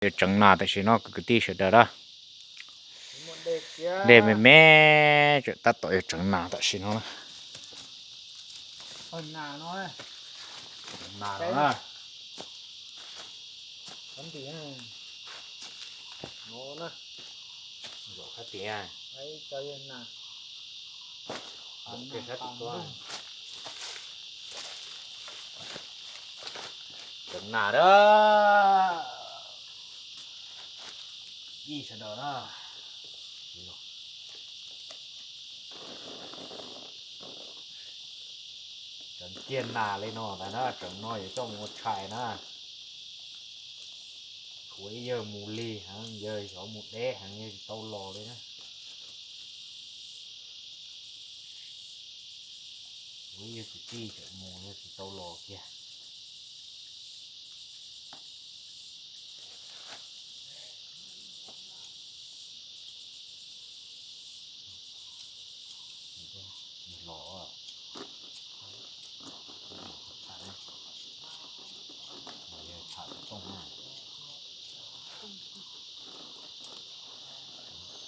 Yuav tseev nas tam sim no kwv tij sawv daws na. Dej me me, tab tom yuav tseev nas tam sim no na. Tseev nas a, ib sawv daws na. Tseev kiag nas li no ntag na, tseev no yuav coj mus ua tshais na. Tshuav ib yawg mus lig heev, yawg xyov mus deb heev, yawg tsis tau los li na. Tshuav ib yawg kwv tij tseem mus, yawg tsis tau los kiag.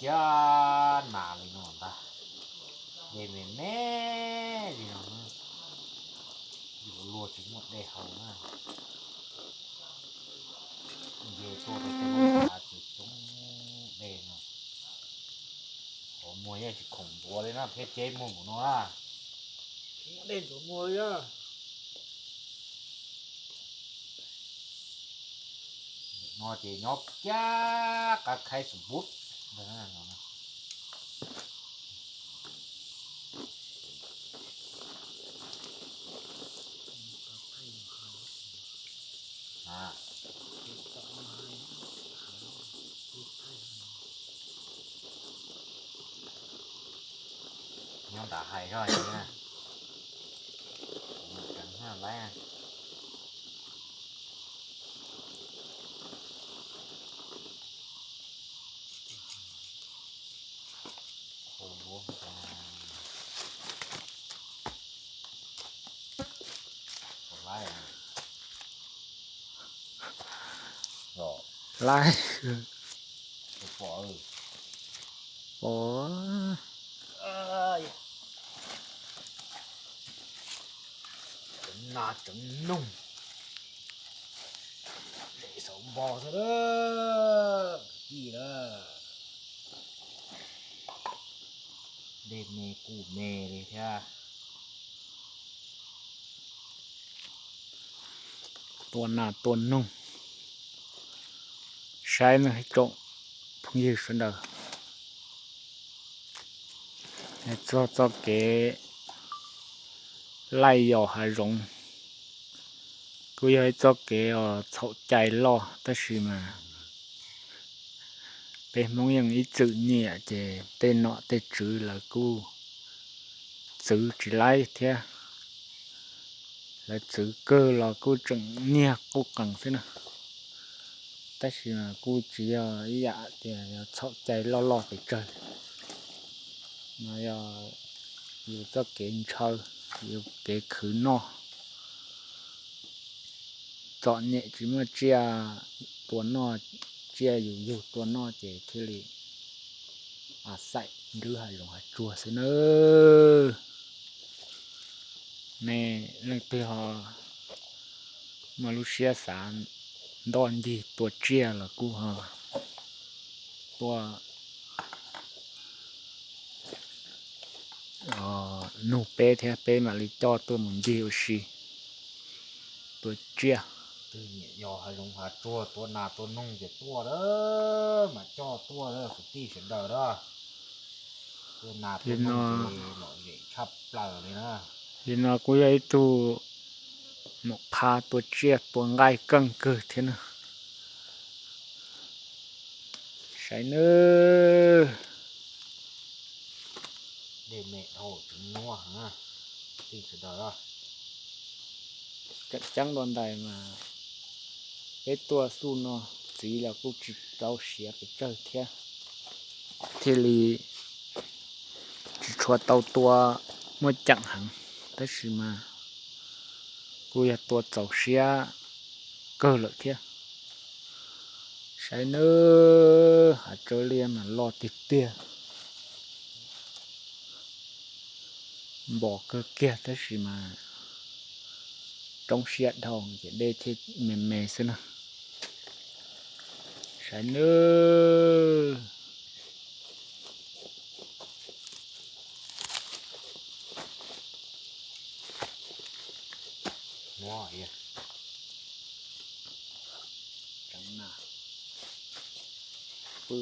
Kiag nas li no ntag, dej me me li no, yus luag tsis muaj dej haus na. Nce tuaj rau cov lub hav tseem coob dej no. Qhov muag yeej tsis khoom ntxuav li na, thiab ceb muag npaum no na. Dej ntxuav muag li. No ces nyob kiag qab khaib xus npub. Nyob nram hais zoj na, tseev haj laib. Laib. Pom. Tseev nas tseev noog, zem xaum npo xwb kwv tij na. Dej me kuj me li thiab. Tua nas tua noog, saib nawb ib tsoom phooj ywg sawv daws. Txog txoj kev laij yos hav zoov kuj yog ib txoj kev uas txhaum cai loj, tab sis mas peb Hmoob yeej ib txwm nyiam ces tej nom tej tswv lawv kuj txwv tsis laib thiab. Lawv txwv kawg los kuj tseem nyiag quj qees xwb na. Tab sis mas kuj tsis yog ib yam tias yog txhaum cai loj loj pes tsawg, no yog yus txoj kev ntshaw, yus kev khwv noj. Txom nyem tsis muaj tsiaj tua noj, tsiaj yus yug tua noj ces thiaj li a xaim nrwb hav zoov hav tsuag xwb nawb. Nej leej twg ho muaj lub siab xav ntoj ncig tua tsiaj los kuj ho tuaj nug peb thiab, peb mam li coj tuaj mus ncig ua si tua tsiaj. Twg nyiam yos hav zoov hav tsuag tua nas tua noog ces tuaj a, mas coj tuaj kwv tij sawv daws a. Tua nas tua noog ces lom zem tshaj plaws li na. Li no kuj yog ib tug nom phab tua tsiaj tua nqaij keej kawg thiab na. Saib nawb. Dej me dhau tseem nuab heev, tij sawv daws. Tseem ceeb dua ntais mas peb tuaj xub no txiv los kuj tsis tau siav pes tsawg thiab, thiaj li tsis tshua tau tua muaj ceem heev, tab sis mas kuj yog tua txaus siab kawg lawm thiab. Saib nawb, hav tsawb liaj mas loj tiag tiag. Npom kawg kiag tab sis mas roob siab dhau ces dej thiaj me me xwb na. Saib nawb. Tseev nas, pw,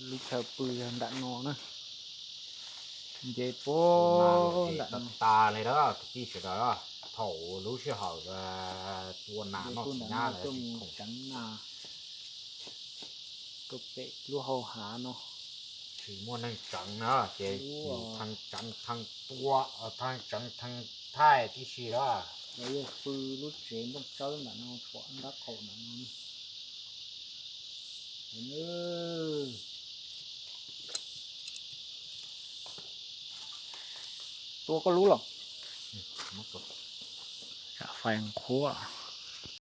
lub chaw pw yog nram no na. Nce puag nram no tas li na kwv tij sawv daws. Thaum lub sij hawm tua nas noj tsis nyab lawm tseev nas, tuaj pem lub hau hav no. Tsis muaj neeg tseev na ces yus thee tseev thee tua, thee tseev thee thaij tib si lawm. Lawv yeej pw lub tsev nplooj tsawb ntawm no, tshuam nrab qaum ntawm no. Tua koj lub los? Tsam fais qhuav.